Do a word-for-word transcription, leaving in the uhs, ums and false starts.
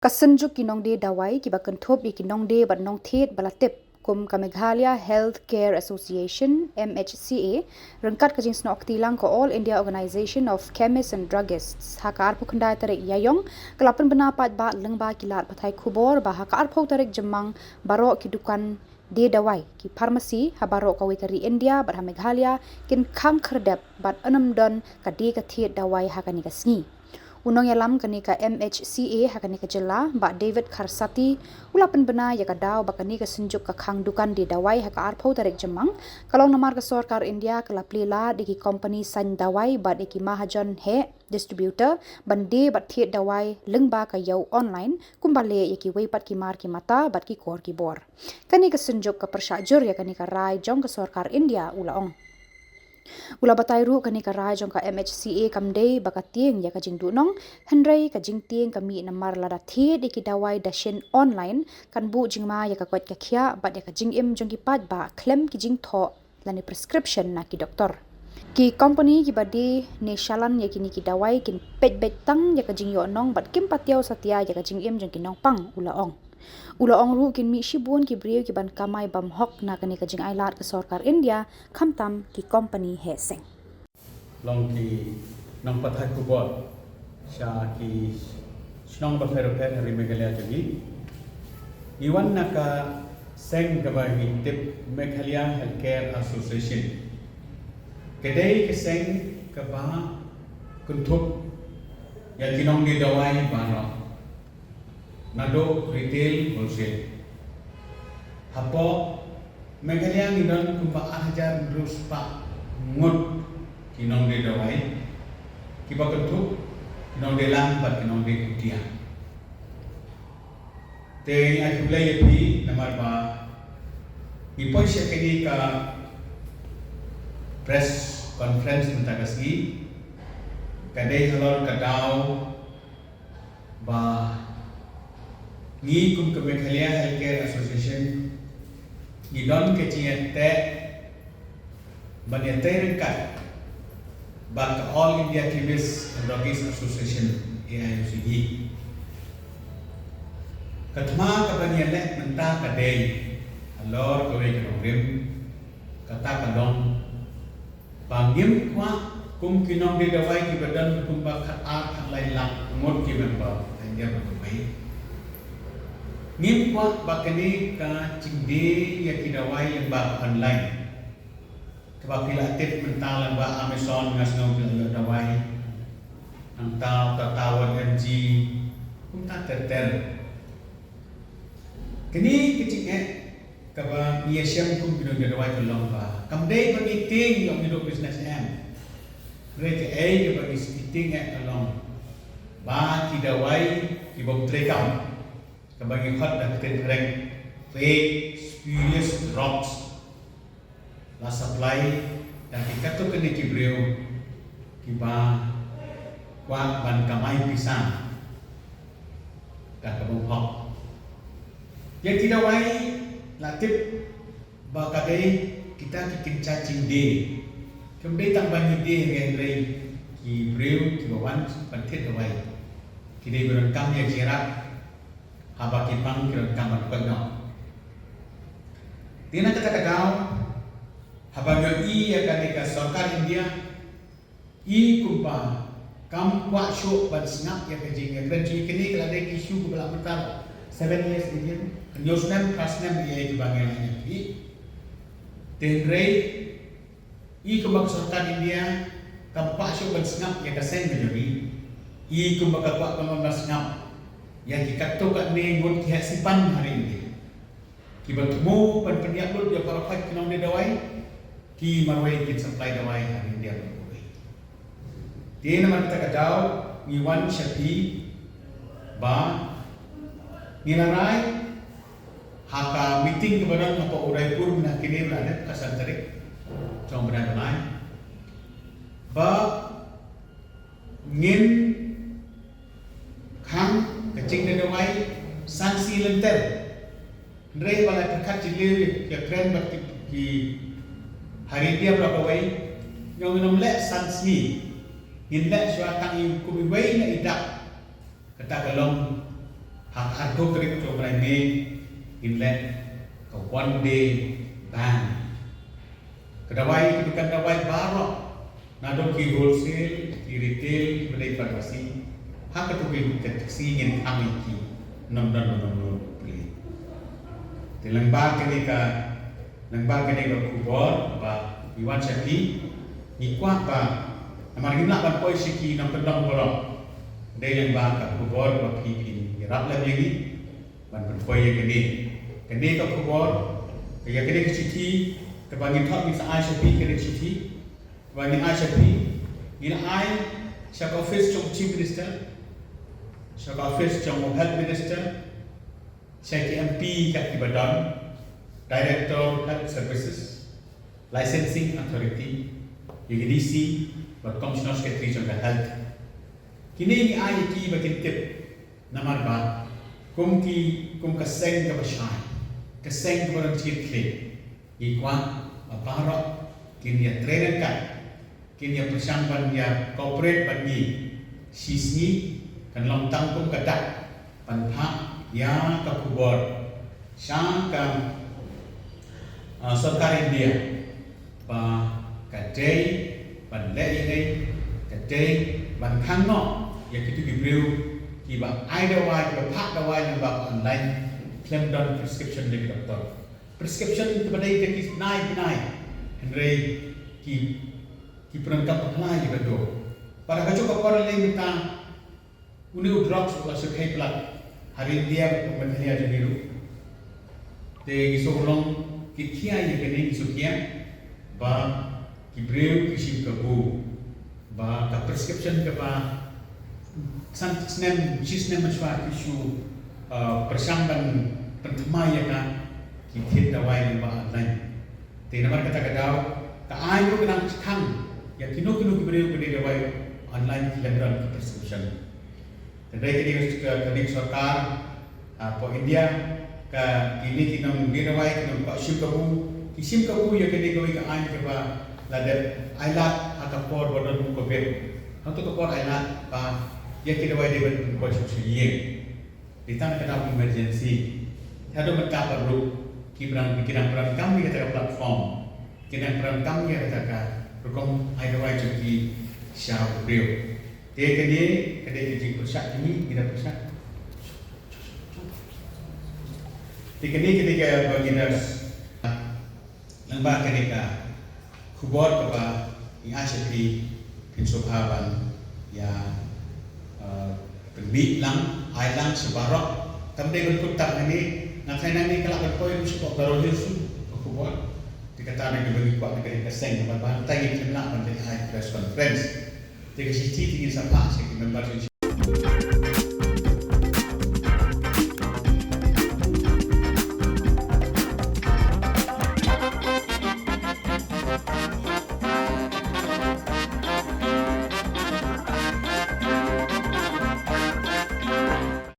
Ka Synjuk ki Nongdie Dawai kiba kynthup ïa ki nongdie bad nongthied ba la tip kum ka Meghalaya Healthcare Association, M H C A, ryngkat ka jingsnoh kti lang ka All India Organisation of Chemists and Druggists, ha ka arphew khyndai tarik Ïaiong ka la pynbna paidbah lyngba ki lad pathai khubor ba ha ka arphew tarik Jymmang baroh ki dukan die dawai, ki pharmacy ha baroh kawei ka ri India bad ha Meghalaya kin khang khyrdep bad ym don ka die ka thied dawai ha kane ka sngi. U nongïalam kane ka M H C A ha kane ka jylla, Bah David Kharsati, u la pynbna ïa ka daw ba kane ka synjuk ka khang dukan die dawai ha ka arphew tarik Jymmang ka long namar ka sorkar India ka la plie lad ïa ki kompani saiñ dawai bad ïa ki mahajon heh, distributor, ban die bad thied dawai lyngba ka ïew online, kumba leh ïa kiwei pat ki mar ki mata bad ki kor ki bor. Kane ka synjuk ka pyrshah jur ïa kane ka rai jong ka sorkar India, u la ong. U la batai ruh kane ka rai jong ka M H C A kam dei ba ka tieng ïa ka jingduhnong, hynrei ka jingtieng ka mih namar lada thied ïa ki dawai dashin online kan buh jingma ïa ka koit ka khiah bad ïa ka jingim jong ki paidbah khlem ki jingthoh lane prescription na ki doktor. Ki kompani kiba die ne shalan ïa kine ki dawai kin peit beit tang ïa ka jingïohnong bad kim patiaw satia ïa ka jingim jong ki nongpang, u la ong. U la ong ruh kin mih shibun ki briew kiban kamai bam hok na kane ka jingailad ka sorkar India, khamtam ki kompani heh seng. Long ki nongpathai khubor sha ki shnong bapher bapher ha ri Meghalaya jong ngi. Ngi wan na ka seng kaba ngi tip Meghalaya Healthcare Association. Ka dei ka seng kaba kynthup ïa ki nongdie dawai baroh, naduh retail, wholesale. Hapoh Meghalaya ngi don kumba ar hajar hynriew spah ngut ki nongdie dawai, kiba kynthup ki nongdie lang bad ki nongdie kutia. Te ngi ai khublei ïa phi namar ba ngi poi sha kane ka press conference mynta ka sngi, ka dei halor ka daw ba ngi kum ka Meghalaya Healthcare Association ngi don ka jingïateh ban ïateh ryngkat bad ka All India Chemists and Druggists Association, A I O C D. Ka thma kaba ngi ïaleh mynta ka dei halor kawei ka nongrim, kata ka long ba ngim kwah kum ki nongdie dawai kiba don kumba khatar khatlai lak ngut ki member ha India bad duwai. Ngim kwah ba kane ka jingdie ïa ki dawai lyngba online, kaba phi la tip mynta lyngba Amazon nga sngew phi la ïoh dawai, nangta uta Tower M G, kumta ter ter. Kane ka jingeh kaba ngi ïashem kum ki nongdie dawai ka long ba kam dei ba ngi tieng ïa ngi dei business em. Hynrei kaei kaba ngi tieng eh ka long ba ki dawai kiba ym treikam, kaba ngi khot da ka ktien phareng fake spurious drugs, la supply da ki katto katne ki briew kiba kwah ban kamai pisa da kaba ym hok. Ïa ki dawai la tip ba ka dei kita ki kynja jingdie. Kam dei tang ba ngi die, hynrei ki briew kiba wan ban thied dawai ki dei ba donkam ïa jingïarap haba ki pang ki donkam ban koit noh. Te na kata ka daw, haba ngi ïohi ïa kane ka sorkar India i kumba kam kwah shuh ban sngap ïa ka jingïakren jong ngi, kane ka la dei ka issue kaba la mynta seven years Indian, hynñiew snem, phra snem ïa kiba ngi la ïohi. Te hynrei i kumba ka sorkar India kam kwah shuh ban sngap ïa ka seng ka jong ngi, i kumba ka kwah ban sngap ïa ki katto katne ngut ki heh sipan ha ri India kiba thmu ban pynïap lut ïa baroh khoit ki nongdie dawai, ki marwei kin supply dawai ha ri India bad duwai. Te namar kata ka daw ngi wan sha phi ba ngi la rai ha ka meeting kaba don hapoh Udaipur mynta kine ba la dep ka san tarik jong u bnai ba lai, ba ngin khang ka jingdie dawai san sngi lynter. Hynrei ba la pyrkhat jylliew ïa kren bad ki, ki ha ri India baroh kawei, ngi ong ngin ym leh san sngi, ngin leh shuwa tang ïa kum iwei na i dak. Kata ka long Ha ka arphew tarik jong u bnai May ngin leh ka one day ban. Ka dawai, ki dukan dawai baroh, naduh ki wholesale, ki retail, ki ba dei pharmacy, ha kato ka sngi ngin thang ïa ki, ym don ba ym don pule. Te lyngba kane ka, lyngba kane ka khubor ba ngi wan sha phi, ngi kwah ba namar ngim lah ban poi sha ki nongkyndong baroh. Dei lyngba ka khubor ba phi phin ïarap lem ïa ngi ban pynpoi ïa kane, kane ka khubor, ïa kane ka shithi kaba ngin thoh, ngin sa ai sha phi kane ka shithi kaba ngin ai sha phi, ngin ai sha ka office jong u Chief Minister, sha ka office jong u Health Minister, sha ki M P kat kiba don, Director Health Services, Licensing Authority, ïa ki D C bad Commissioner Secretary jong ka Health. Kine ngi ai ïa ki ba kin tip, namar ba kum ki, kum ka seng kaba shai, ka seng kaba don jingkitkhlieh, ngi kwah ba baroh kin ïa trei ryngkat, kin ïa pyrshang ban ïa cooperate bad ngi. Shisngi kan long tang kum ka dak ban phah ïa ka khubor sha ka, ah, sorkar India ba ka dei ban leh ïa kane, ka dei ban khang noh ïa kito ki briew kiba ai dawai, kiba phah dawai lyngba online khlem don prescription na ki doktor. Prescription kaba dei da ki bnai bnai, hynrei ki, ki pyndonkam bakla ïa kata. Bad ha kajuh ka por lei mynta, une u drugs u la shyrkhei palat ha ri India bad ha Meghalaya jong ngi ruh. Te ngi sngewlong kitkhia ïa kane, ngi sngewkhia ba ki briew ki shim kabu ba ka prescription kaba san snem, shi snem mynshuwa ki shu, uh, pyrshang ban pynthymmai ïa ka, ki thied dawai lyngba online. Te namar kata ka daw ka aiñ ruh ka nang khang ïa kino kino ki briew ba die dawai online khlem don ka prescription. Hynrei kane ka, kane ka sorkar, ah, hapoh India, ka, kine ki nongdie dawai, ki nongkoh shim kabu, ki shim kabu ïa kane kawei ka aiñ kaba la dep ailad ha ka por ba don u Covid. Hangto ka por ailad ba ïa ki dawai dei ban pynkoh sha ïing. Dei tang ka daw emergency. Haduh mynta pat ruh ki briew ki nang pyndonkam ïa kata ka platform, ki nang pyndonkam ïa kata ka rukom ai dawai jong ki sha u briew. Te kane ka dei ka jingpyrshah kine, ngi da pyrshah. Te kane ka dei kaba ngi da, lyngba kane ka khubor kaba ngi ai sha phi, phin sngewbha ban ïa, eh, pynmih lang, ai lang sha baroh. Kam dei ban kut tang hangne, nga tharai nangne ka lah ban poi ruh sha Garo Hills ruh ka khubor. Te kata na kaba ngi kwah na kane ka seng, namar ba hangtai ngim lah ban leit ai press conference. Te ka shithi te ngin sa phah sha ki member jong